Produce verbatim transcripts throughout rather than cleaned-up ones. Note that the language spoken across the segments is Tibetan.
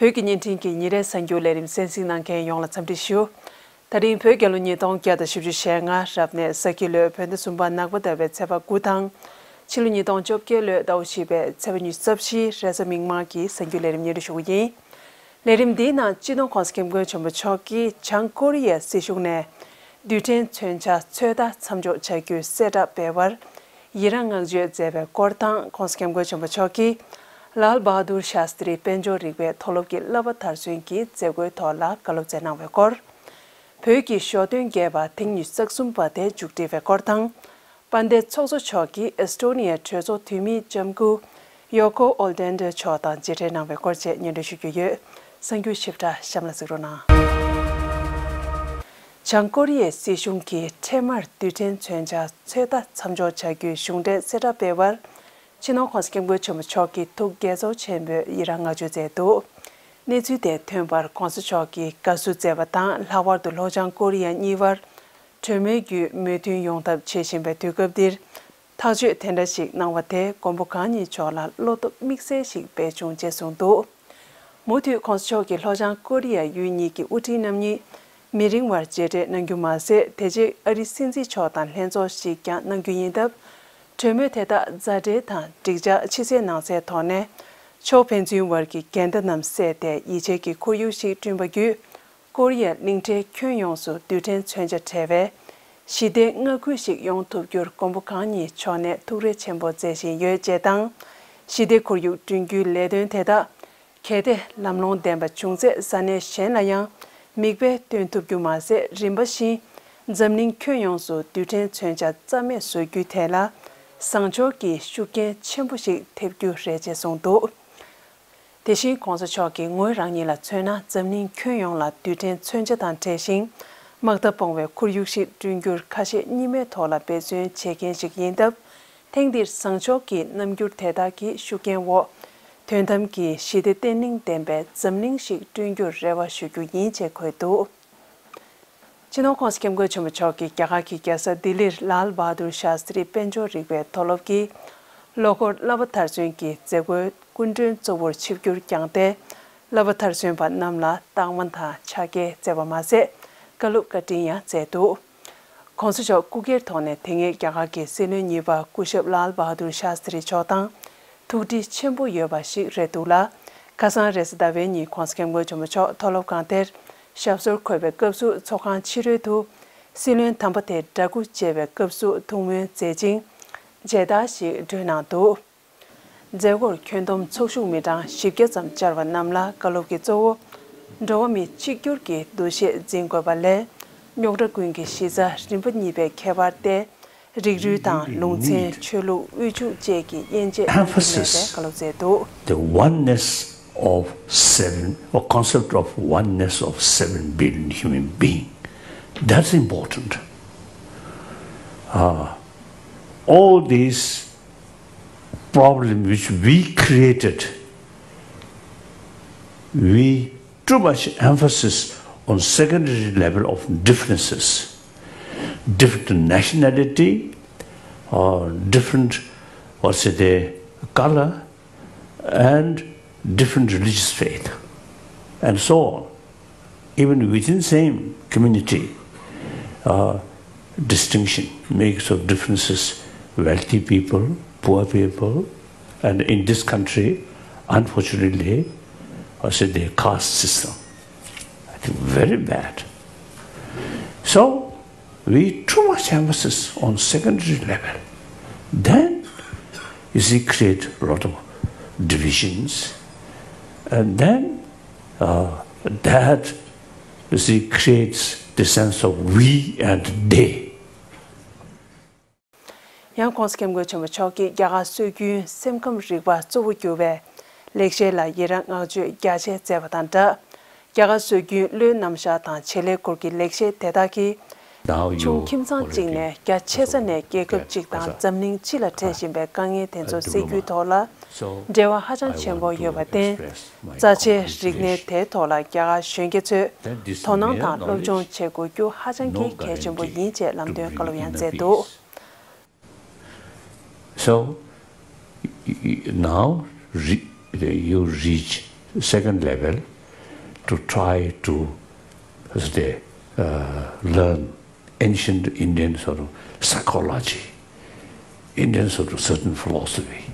བོད་ཀྱི་བརྙན་འཕྲིན་གྱི་ཉིན་རེའི་གསར་འགྱུར་ལས་རིམ་གསན་གཟིགས་གནང་མཁན་ཡོངས་ལ་འཚམས་འདྲི་ཞུ། ད་རིང་བོད་རྒྱལ་ལོ་ཉིས་སྟོང་བརྒྱ་དང་བཞི་བཅུ་ཞེ་ལྔ་རབ་གནས་ས་ཁྱི་ལོའི་བོད་ཟླ་གསུམ་པ་ནག་པ་ཟླ་བའི་ཚེས་པ་དགུ་དང་། ཕྱི་ལོ་ཉིས་སྟོང་བཅོ་བརྒྱད་ལོའི་ཟླ་བ་བཞི་པའི་ཚེས་པ་ཉི་ཤུ་རྩ་བཞིའི་རེས་གཟའ་མིག་དམར་གྱི་གསར་འགྱུར་ལས་རིམ་སྙན་སྒྲོན་ཞུ་གི་ཡིན། ལས་རིམ་འདིའི་ནང་སྤྱི་ནོར་༸གོང་ས་༸སྐྱབས་མགོན་ཆེན་པོ་མཆོག་གིས་བྱང་ཀོ་རི་ཡའི་སྲིད་གཞུང་ནས་རྡུལ་ཕྲན་མཚོན་ཆ་ཚོད་ལྟ་མཚམས་འཇོག་བྱ་རྒྱུའི་གསལ་བསྒྲགས་སྤེལ་བར་ཡི་རངས་བསྔགས་བརྗོད་མཛད་པའི་སྐོར་དང་། ༸གོང་ས་༸སྐྱབས་མགོན་ཆེན་པོ་མཆོག་གིས་ལཱལ་བྷ་དུར་ཤཱསྟྲིའི་དཔལ་འབྱོར་རིག་པའི་མཐོ་སློབ་ཀྱི་བསླབ་པ་མཐར་སོན་གྱི་མཛད་སྒོའི་ཐོག་ལ་བཀའ་སློབ་སྩལ་གནང་བའི་སྐོར། བོད་ཀྱི་ཞོ་སྟོན་རྒྱས་པ་ཐེངས་ཉི་ཤུ་རྩ་གསུམ་པ་དེ་མཇུག་སྒྲིལ་བའི་སྐོར་དང་། དཔལ་ལྡན་ཚོགས་གཙོ་མཆོག་གིས་ཨེས་ཏོ་ནི་ཡའི་གྲོས་ཚོགས་འཐུས་མི་ལྕམ་སྐུ་ཡོ་ཀོ་ཨོལ་ཏན་ཏེ་མཆོག་དང་མཇལ་འཕྲད་གནང་བའི་སྐོར་བཅས་སྙན་སྒྲོན་ཞུ་རྒྱུ་ཡོད། གསར་འགྱུར་ཞིབ་ཕྲ་གཤམ་ལ་གཟིགས་རོགས་གནང་། བྱང་ཀོ་རི་ཡའི་སྲིད་གཞུང་གིས་འཕྲལ་མར་རྡུལ་ཕྲན་མཚོན་ཆ་ཚོད་ལྟ་མཚམས་འཇོག་བྱ་རྒྱུའི་གཞུང་འབྲེལ་གསལ་བསྒྲགས་སྤེལ་བར། སྤྱི་ནོར་༸གོང་ས་༸སྐྱབས་མགོན་ཆེན་པོ་མཆོག་གིས་ཐུགས་དགྱེས་ཚོར་ཆེན་པོས་ཡི་རངས་བསྔགས་བརྗོད་མཛད་འདུག། གནས་ཚུལ་དེ་ཐོན་པར་༸གོང་ས་མཆོག་གིས་དགའ་བསུ་མཛད་པ་དང་། ལྷག་པར་དུ་ལྷོ་བྱང་ཀོ་རི་ཡ་གཉིས་བར་གྲོས་མོལ་བརྒྱུད་མོས་མཐུན་ཡོང་ཐབས་བྱེད་བཞིན་པའི་དུས་སྐབས་འདིར། ཐག་གཅོད་དེ་འདྲ་ཞིག་གནང་བ་དེ་མགོན་པོ་གང་ཉིད་མཆོག་ལ་བློ་སྟོབས་དམིགས་བསལ་ཞིག་སྤེལ་བྱུང་ཅེས་གསུངས་འདུག། མུ་མཐུད་༸གོང་ས་མཆོག་གིས་ལྷོ་བྱང་ཀོ་རི་ཡ་ཡུལ་གཉིས་ཀྱི་དབུ་ཁྲིད་རྣམ་གཉིས་མི་རིང་བར་མཇལ་འཕྲད་གནང་རྒྱུ་མ་ཟད། དེ་རྗེས་ཨ་རིའི་སྲིད་འཛིན་མཆོག་དང་ལྷན་ཚོགས་ཤིག་ཀྱང་གནང་རྒྱུ་ཡིན་སྟབས། གྲོས་མོལ་དེ་དག་མཛའ་འབྲེལ་དང་འགྲིག་འཇགས་ཕྱི་གསལ་ནང་གསལ་ཐོག་ནས། ཕྱོགས་ཕན་ཚུན་བར་གྱི་འགལ་ཟླ་རྣམས་བསལ་ཏེ། ཡིད་ཆེས་ཀྱི་ཁོར་ཡུག་ཞིག་བསྐྲུན་པ་བརྒྱུད། ཀོ་རི་ཡའི་གླིང་ཕྲན་ཁྱོན་ཡོངས་སུ་རྡུལ་ཕྲན་མཚོན་ཆ་བྲལ་བའི་ཞི་བདེའི་མངའ་ཁུལ་ཞིག་ཡོང་ཐུབ་རྒྱུར་མགོན་པོ་གང་ཉིད་མཆོག་ནས་ཐུགས་རེ་ཆེན་པོ་མཛད་བཞིན་ཡོད་ཅེས་དང་། ཞི་བདེ་ཁོར་ཡུག་བསྐྲུན་རྒྱུའི་ལས་དོན་དེ་དག་གལ་ཏེ་ལམ་ལྷོང་ལྡན་པ་བྱུང་ཚེ། ས་གནས་གཞན་ལ་ཡང་མིག་དཔེ་སྟོན་ཐུབ་རྒྱུ་མ་ཟད། རིམ་པ་བཞིན་འཛམ་གླིང་ཁྱོན་ཡོངས་སུ་རྡུལ་ཕྲན་མཚོན་ཆ་རྩ་མེད་བཟོ་རྒྱུའི་ཐད་ལ་བཟང་ཕྱོགས་ཀྱི་ཤུགས་རྐྱེན་ཆེན་པོ་ཞིག་ཐེབས་རྒྱུ་རེད་ཅེས་གསུངས་འདུག། དེ་བཞིན་༸གོང་ས་མཆོག་གིས་ངོས་རང་ཉིད་ལ་མཚོན་ན། འཛམ་གླིང་ཁྱོན་ཡོངས་ལ་རྡུལ་ཕྲན་མཚོན་ཆ་དང་འབྲེལ་ཞིང་། དམག་འཐབ་སྤོང་བའི་ཁོར་ཡུག་ཞིག་བསྐྲུན་རྒྱུར་ཁ་ཞེ་གཉིས་མེད་ཐོག་ལ་འབད་བརྩོན་བྱེད་མཁན་ཞིག་ཡིན་སྟབས། ཐེངས་འདིར་བཟང་ཕྱོགས་ཀྱི་རྣམ་འགྱུར་དེ་དག་གི་ཤུགས་རྐྱེན་འོག་དོན་དམ་གྱི་ཞི་བདེ་བརྟན་ལྷིང་ལྡན་པའི་འཛམ་གླིང་ཞིག་བསྐྲུན་རྒྱུར་རེ་བ་ཞུ་རྒྱུ་ཡིན་ཅེས་འཁོད་འདུག། སྤྱི་ནོར་༸གོང་ས་༸སྐྱབས་མགོན་ཆེན་པོ་མཆོག་གིས་རྒྱ་གར་གྱི་རྒྱལ་ས་ལྡི་ལིར་ལཱལ་བྷ་དུར་ཤཱསྟྲི་དཔལ་འབྱོར་རིག་པའི་མཐོ་སློབ་ཀྱི་ལོ་འཁོར་བསླབ་པ་མཐར་སོན་གྱི་མཛད་སྒོའི་སྐུ་མགྲོན་གཙོ་བོར་ཆིབས་བསྒྱུར་བསྐྱངས་ཏེ། བསླབ་པ་མཐར་སོན་པ་རྣམས་ལ་རྟགས་མ་དང་ཕྱག་འཁྱེར་སྩལ་བ་མ་ཟད། བཀའ་སློབ་བཀའ་དྲིན་ཡང་སྩལ་འདུག། ༸གོང་ས་མཆོག་སྐུ་སྒེར་ཐོག་ནས་དེ་སྔའི་རྒྱ་གར་གྱི་སྲིད་བློན་གཉིས་པ་སྐུ་ཞབས་ལཱལ་བྷ་དུར་ཤཱསྟྲི་མཆོག་དང་ཐུགས་འདྲིས་ཆེན་པོ་ཡོད་པ་ཞིག་རེད་འདུག་ལ། ཁ་སང་རེས་གཟའ་ཟླ་བའི་ཉིན་༸གོང་ས་༸སྐྱབས་མགོན་ཆེན་པོ་མཆོག་མཐོ་སློབ་ཁང་དེར་ཞབས་སོར་འཁོད་པའི་སྐབས་སུ། ཚོགས་ཁང་ཕྱི་རོལ་དུ་སྲིད་བློན་དམ་པ་དེ་འདྲ་སྐུ་མཇལ་བའི་སྐབས་སུ་ཐུགས་སྨོན་མཛད་ཅིང་མཇལ་དར་ཞིག་སྒྲོན་གནང་འདུག། མཛད་སྒོར་ཁྱོན་བསྡོམས་ཚོགས་ཞུགས་མི་གྲངས་བཞི་བརྒྱ་ཙམ་བཅར་བ་རྣམས་ལ་བཀའ་སློབ་ཀྱི་གཙོ་བོ། འགྲོ་བ་མི་གཅིག་གྱུར་གྱི་འདུ་ཤེས་འཛིན་དགོས་པ་ལས། རྙོག་དྲ་ཀུན་གྱི་གཞི་རྩ་རིམ་པ་གཉིས་པའི་ཁྱད་པར་ཏེ། རིགས་རུས་དང་ལུང་ཚན། ཆོས་ལུགས། དབུལ་ཕྱུག་བཅས་ཀྱི་དབྱེ་འབྱེད་མེད་པའི་བཀའ་སློབ་སྩལ་འདུག། The oneness of seven, or concept of oneness of seven billion human being. That's important. Uh, all these problems which we created, we too much emphasis on secondary level of differences, different nationality, or different, what's it, the color, and different religious faith, and so on. Even within same community, uh, distinction makes of differences, wealthy people, poor people, and in this country, unfortunately, I said the caste system. I think very bad. So, we too much emphasis on secondary level. Then, you see, create a lot of divisions. And then, uh, that, you see, creates the sense of we and they. ཡང་༸གོང་ས་༸སྐྱབས་མགོན་ཆེན་པོ་མཆོག་གིས་རྒྱ་གར་སྲོལ་རྒྱུན་སེམས་ཁམས་རིག་པ་གཙོ་བོ་གྱུར་བའི་ལེགས་བཤད་ལ་ཡི་རངས་བསྔགས་བརྗོད་རྒྱ་ཆེ་མཛད་པ་དང་སྦྲགས། རྒྱ་གར་སྲོལ་རྒྱུན་གླུའི་རྣམ་གཞག་དང་བྱེད་ལས་སྐོར་གྱི་ལེགས་བཤད་དེ་དག་གིས། ཆུང་ཁྱིམ་ཚང་གཅིག་ནས་རྒྱ་ཆེ་ས་ནས་རྒྱལ་ཁབ་གཅིག་དང་འཛམ་གླིང་སྤྱི་ལ་འཕྲད་བཞིན་པའི་དཀའ་ངལ་དེ་ཚོ་སེལ་རྒྱུའི་ཐོག་ལ་འབྲེལ་བ་ཧ་ཅང་ཆེན་པོ་ཡོད་པར་བརྟེན། རྩ་ཆེའི་རིག་གནས་དེའི་ཐོག་ལ་རྒྱ་གར་གཞོན་སྐྱེས་ཚོས་དོ་སྣང་དང་སློབ་སྦྱོང་བྱེད་དགོས་རྒྱུ་ཧ་ཅང་གི་གལ་ཆེན་པོ་ཡིན་ཅེས་ལམ་སྟོན་བཀའ་སློབ་ཡང་སྩལ་འདུག། So, y- y- now re- you reach second level, to try to, as they, uh, learn ancient Indian sort of psychology, Indian sort of certain philosophy.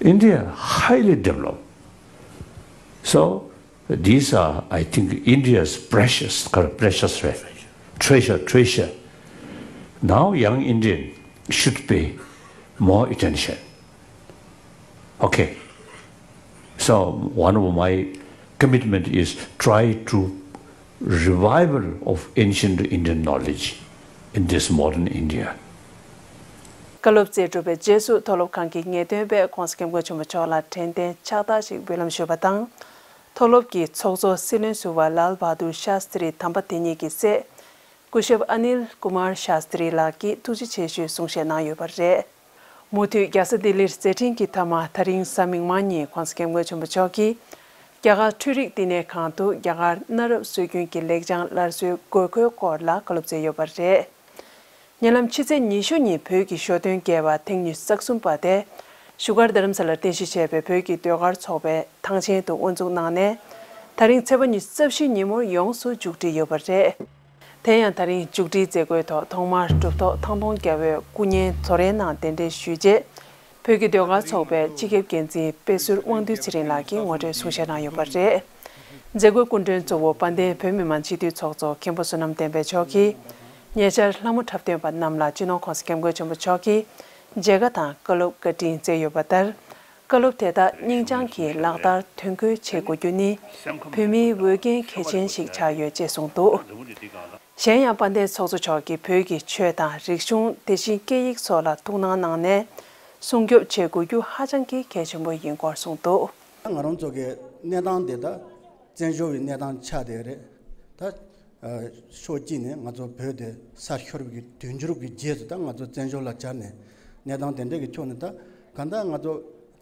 India highly developed. So these are, I think, India's precious, precious treasure, treasure. Now young Indian should pay more attention. Okay. So one of my commitment is try to revival of ancient Indian knowledge in this modern India. བཀའ་སློབ་སྩལ་གྲུབ་པའི་རྗེས་སུ་མཐོ་སློབ་ཁང་གི་ངེས་སྟོན་པས་༸གོང་ས་༸སྐྱབས་མགོན་ཆེན་པོ་མཆོག་ལ་དྲན་རྟེན་ཕྱག་རྟགས་ཤིག་འབུལ་ལམ་ཞུས་པ་དང་། མཐོ་སློབ་ཀྱི་ཚོགས་གཙོ་སྲིད་བློན་ཟུར་པ་ལཱལ་བྷ་དུར་ཤཱསྟྲི་དམ་པ་དེ་ཉིད་ཀྱི་སྲས། སྐུ་ཞབས་ཨ་ནིལ་ཀུ་མར་ཤཱསྟྲི་ལགས་ཀྱིས་ཐུགས་རྗེ་ཆེ་ཞུའི་གསུང་བཤད་གནང་ཡོད་པ་རེད། མུ་མཐུད་རྒྱལ་ས་ལྡི་ལིར་མཛད་འཕྲིན་གྱི་མཐའ་མ་ད་རིང་གཟའ་མིག་དམར་ཉིན་༸གོང་ས་༸སྐྱབས་མགོན་ཆེན་པོ་མཆོག་གིས་རྒྱ་གར་འཕྲུལ་རིག་བསྟི་གནས་ཁང་དུ་རྒྱ་གར་གནའ་རབས་སྲོལ་རྒྱུན་གྱི་ལེགས་བྱང་སླར་གསོའི་དགོས་མཁོའི་སྐོར་ལ་བཀའ་སློབ་སྩལ་ཡོད་པ་རེད། ཉེ་ལམ་ཕྱི་ཚེས་ཉི་ཤུ་ཉིན་བོད་ཀྱི་ཞོ་སྟོན་རྒྱས་པ་ཐེངས་ཉི་ཤུ་རྩ་གསུམ་པ་དེ་བཞུགས་སྒར་རྡ་རམ་ས་ལར་རྟེན་གཞི་བྱས་པའི་བོད་ཀྱི་ཟློས་གར་ཚོགས་པའི་ཐང་ཆེན་དུ་དབུ་འཛུགས་གནང་ནས། ད་རིང་ཚེས་པ་ཉི་ཤུ་རྩ་བཞི་ཉིན་མོར་ཡོངས་སུ་མཇུག་སྒྲིལ་ཡོད་པ་རེད། དེ་ཡང་ད་རིང་མཇུག་སྒྲིལ་མཛད་སྒོའི་ཐོག་ཐོག་མར་གྲུབ་ཐོབ་ཐང་སྟོང་རྒྱལ་པོས་སྐུ་བརྙན་ཐོ་རེའི་ནང་གདན་འདྲེན་ཞུས་རྗེས། བོད་ཀྱི་ཟློས་གར་ཚོགས་པའི་སྤྱི་ཁྱབ་འགན་འཛིན་དཔེ་ཟུར་དབང་འདུས་ཚེ་རིང་ལགས་ཀྱིས་ངོ་སྤྲོད་གསུང་བཤད་གནང་ཡོད་པ་རེད། མཛད་སྒོའི་སྐུ་མགྲོན་གཙོ་བོ་དཔལ་ལྡན་བོད་མི་མང་སྤྱི་འཐུས་ཚོགས་གཙོ་མཁན་པོ་བསོད་ནམས་བསྟན་འཕེལ་མཆོག་གིས། ཉེ་ཆར་ལྷ་མོ་འཁྲབ་སྟོན་པ་རྣམས་ལ་སྤྱི་ནོར་༸གོང་ས་༸སྐྱབས་མགོན་ཆེན་པོ་མཆོག་གིས་མཇལ་ཁ་དང་བཀའ་སློབ་བཀའ་དྲིན་སྩལ་ཡོད་པ་ལྟར། བཀའ་སློབ་དེ་དག་སྙིང་བཅངས་ཀྱིས་ལག་བསྟར་དོན་འཁྱོལ་བྱེད་དགོས་རྒྱུ་ནི་བོད་མིའི་འོས་འགན་གལ་ཆེན་ཞིག་ཆགས་ཡོད་ཅེས་གསུངས་འདུག། གཞན་ཡང་དཔལ་ལྡན་ཚོགས་གཙོ་མཆོག་གིས་བོད་ཀྱི་ཆོས་དང་རིག་གཞུང་དེ་བཞིན་སྐད་ཡིག་སོགས་ལ་ཐུགས་སྣང་གནང་ནས་སྲུང་སྐྱོབ་བྱེད་དགོས་རྒྱུ་ཧ་ཅང་གི་གལ་ཆེན་པོ་ཡིན་སྐོར་གསུངས་འདུག། ང་རང་ཚོ་གི་གནས་སྟངས་དེ་ད་བཙན་བྱོལ་བའི་གནས་སྟངས་ཆགས་བསྡད་རེད། ད་ཕྱོགས་གཅིག་ནས་ང་ཚོ་བོད་དེ་གསར་ཤོར་བའི་དུས་འགྱུར་གྱི་རྗེས་སུ་ད་ང་ཚོ་བཙན་བྱོལ་ལ་གྱར་ནས་གནས་སྟངས་དེ་འདྲ་གི་ཕྱོགས་ནས་ད་གང་ལྟར་ང་ཚོ་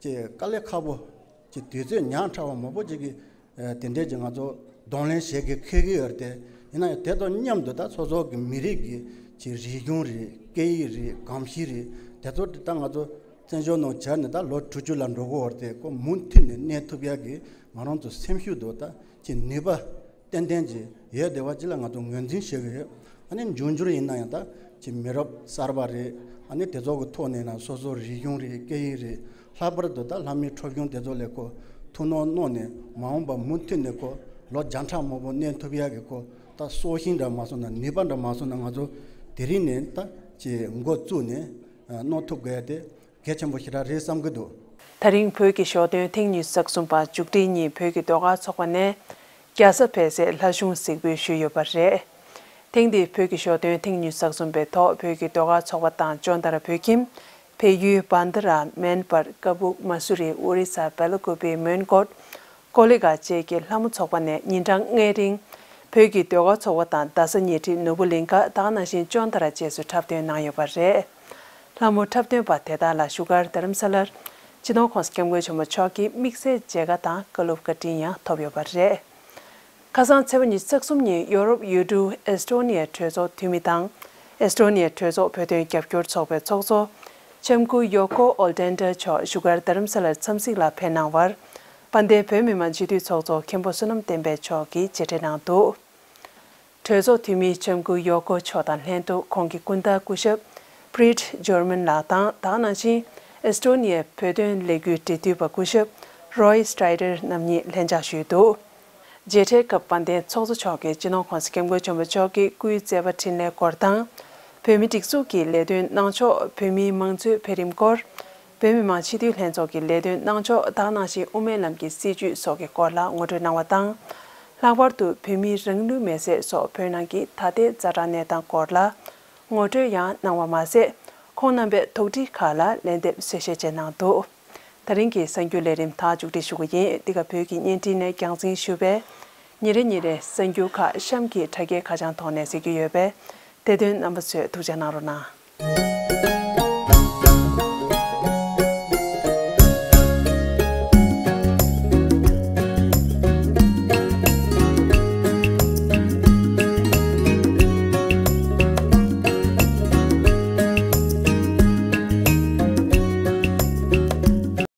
ཀྱི་དཀའ་ལས་ཁག་པོ་ཀྱི་དུས་ཚོད་ཉག་ཕྲ་བ་མང་པོ་ཅིག་གི་དེ་འདྲས་ཀྱི་ང་ཚོ་གདོང་ལེན་བྱེད་དགོས་འཁེལ་གྱི་ཡོད་རེད་དེ། ཡིན་ན་ཡང་དེ་དང་མཉམ་དུ་ད་སོ་སོ་གི་མི་རིགས་ཀྱི་ཀྱི་རིག་གཞུང་རེད། སྐད་ཡིག་རེད། གོམས་གཤིས་རེད། དེ་ཚོ་ད་ང་ཚོ་བཙན་བྱོལ་ནང་གྱར་ནས་ད་ལོ་དྲུག་ཅུ་ལ་འགྲོ་གི་ཡོད་རེད་དེ། ཁོ་མུ་མཐུད་ནས་གནས་ཐུབ་ཡག་གི་ང་རང་ཚོ་སེམས་ཤུགས་དང་ད་ཀྱི་ནུས་པ་ཏན་ཏན་ཅིག་ཡོད་བསྡད་པ་ཅིག་ལ་ང་ཚོ་ངོས་འཛིན་བྱེད་ཀྱི་ཡོད། ཨ་ནི་འབྱུང་འགྱུར་ཡིན་ན་ཡང་ད་ཀྱི་མི་རབས་གསར་པ་རེད། ཨ་ནི་དེ་ཚོ་གི་ཐོག་ནས་ན་སོ་སོ་རིག་གཞུང་རེད། སྐད་ཡིག་རེད། ལྷག་པར་དུ་ད་ལྷ་མོའི་འཁྲབ་གཞུང་དེ་ཚོ་ལ་ཁོ་ཐུགས་སྣང་གནང་ནས་མ་འོངས་པ་མུ་མཐུད་ནས་ཁོ་ལོ་བརྒྱ་ཕྲག་མང་པོ་གནས་ཐུབ་ཡག་གི་ཁོ་ད་སྲོག་ཤིང་འདྲ་མ་སོང་ན་ནུས་པ་འདྲ་མ་སོང་ན་ང་ཚོ་དེ་རིང་ནས་ད་ཀྱི་འགོ་བཙུགས་ནས་གནང་ཐུབ་དགོས་ཡ་དེ་གལ་ཆེན་པོ་ཞེ་དྲག་རེད་བསམ་གྱི་འདུག། ད་རིང་བོད་ཀྱི་ཞོ་སྟོན་ཐེངས་ཉི་ཤུ་རྩ་གསུམ་པ་མཇུག་སྒྲིལ་ཉིན་བོད་ཀྱི་ཟློས་གར་ཚོགས་པ་ནས་རྒྱལ་ས་བལ་སའི་ལྷ་གཞུང་གཟིགས་འབུལ་ཞུས་ཡོད་པ་རེད། ཐེངས་འདིའི་བོད་ཀྱི་ཞོ་སྟོན་ཐེངས་ཉི་ཤུ་རྩ་གསུམ་པའི་ཐོག་བོད་ཀྱི་ཟློས་གར་ཚོགས་པ་དང་ཅོན་ཏ་ར་བོད་ཁྱིམ། བལ་ཡུལ་བཱན་དྷ་ར་མན་པར་ཀ་སྦུག་མ་སུ་རི་ཨོ་རི་ས་བེ་ལ་ཀུ་པི་མོན་གྷོ་ཀོ་ལི་གྷལ་བཅས་ཀྱི་ལྷ་མོ་ཚོགས་པ་ནས་ཉིན་གྲངས་ལྔའི་རིང་། བོད་ཀྱི་ཟློས་གར་ཚོགས་པ་དང་རྡ་ས་ཉེ་འཁྲིས་ནོར་བུ་གླིང་ཁ་ད་ག་ནང་བཞིན་ཅོན་ཏ་ར་བཅས་སུ་འཁྲབ་སྟོན་གནང་ཡོད་པ་རེད། ལྷ་མོ་འཁྲབ་སྟོན་པ་དེ་དག་ལ་བཞུགས་སྒར་རྡ་རམ་ས་ལར་སྤྱི་ནོར་༸གོང་ས་༸སྐྱབས་མགོན་ཆེན་པོ་མཆོག་གིས་དམིགས་བསལ་མཇལ་ཁ་དང་བཀའ་སློབ་བཀའ་དྲིན་ཡང་ཐོབ་ཡོད་པ་རེད། ཁ་སང་ཚེས་པ་ཉི་ཤུ་རྩ་གསུམ་ཉིན་ཡོ་རོབ་ཡུལ་གྲུ་ཨེས་ཏོ་ནི་ཡའི་གྲོས་ཚོགས་འཐུས་མི་དང་། ཨེས་ཏོ་ནི་ཡའི་གྲོས་ཚོགས་བོད་དོན་རྒྱབ་སྐྱོར་ཚོགས་པའི་ཚོགས་གཙོ་ཆབ་མགོན་ཡོ་ཀོ་ཨོལ་ཏན་ཏར་མཆོག་བཞུགས་སྒར་རྡ་རམ་ས་ལར་འཚམས་གཟིགས་ལ་ཕེབས་གནང་བར། དཔལ་ལྡན་བོད་མི་མང་སྤྱི་འཐུས་ཚོགས་གཙོ་མཁན་པོ་བསོད་ནམས་བསྟན་འཕེལ་མཆོག་གིས་མཇལ་འཕྲད་གནང་འདུག། གྲོས་ཚོགས་འཐུས་མི་ཆབ་མགོན་ཡོ་ཀོ་མཆོག་དང་ལྷན་དུ་ཁོང་གི་སྐུ་ཟླ་སྐུ་ཞབས་པྲིད་ཇོར་མན་ལགས་དང་། ད་ག་ནང་བཞིན་ཨེས་ཏོ་ནི་ཡའི་བོད་དོན་ལས་འགུལ་འབྲེལ་མཐུད་པ་སྐུ་ཞབས་རོའི་སི་ཏྲའི་ཏར་རྣམ་གཉིས་ལྷན་བཅར་ཞུས་འདུག། མཇལ་འཕྲད་སྐབས་དཔལ་ལྡན་ཚོགས་གཙོ་མཆོག་གིས་སྤྱི་ནོར་༸གོང་ས་༸སྐྱབས་མགོན་ཆེན་པོ་མཆོག་གི་སྐུའི་བྱ་བའི་འཕྲིན་ལས་སྐོར་དང་། བོད་མིའི་སྒྲིག་འཛུགས་ཀྱི་ལས་དོན་གནང་ཕྱོགས། བོད་མིའི་མང་གཙོའི་འཕེལ་རིམ་སྐོར། བོད་མི་མང་སྤྱི་འཐུས་ལྷན་ཚོགས་ཀྱི་ལས་དོན་གནང་ཕྱོགས། ད་ག་ནང་བཞིན་དབུ་མའི་ལམ་གྱི་སྲིད་བྱུས་སོགས་ཀྱི་སྐོར་ལ་ངོ་སྤྲོད་གནང་བ་དང་། ལྷག་པར་དུ་བོད་མིའི་རང་ལུས་མེར་སྲེག་སོགས་བོད་ནང་གི་ད་ལྟའི་ཛ་དྲག་གནས་སྟངས་སྐོར་ལ་ངོ་སྤྲོད་ཡང་གནང་བ་མ་ཟད། ཁོང་རྣམ་པས་དོགས་འདྲི་ཁག་ལ་ལན་འདེབས་གསལ་བཤད་བཅས་གནང་འདུག། ད་རིང་གི་གསར་འགྱུར་ལས་རིམ་ད་མཇུག་སྒྲིལ་ཞུ་གི་ཡིན། འདི་ག་བོད་ཀྱི་བརྙན་འཕྲིན་ནས་རྒྱང་སྲིང་ཞུས་པས། ཉིན་རེ་ཉིན་རེ་གསར་འགྱུར་ཁག་གཤམ་གྱི་དྲ་རྒྱའི་ཁ་བྱང་ཐོག་ནས་གཟིགས་རྒྱུ་ཡོད་པས། དེ་དོན་རྣམ་པ་ཚོས་ཐུགས་རྗེ་གནང་རོགས་གནང་།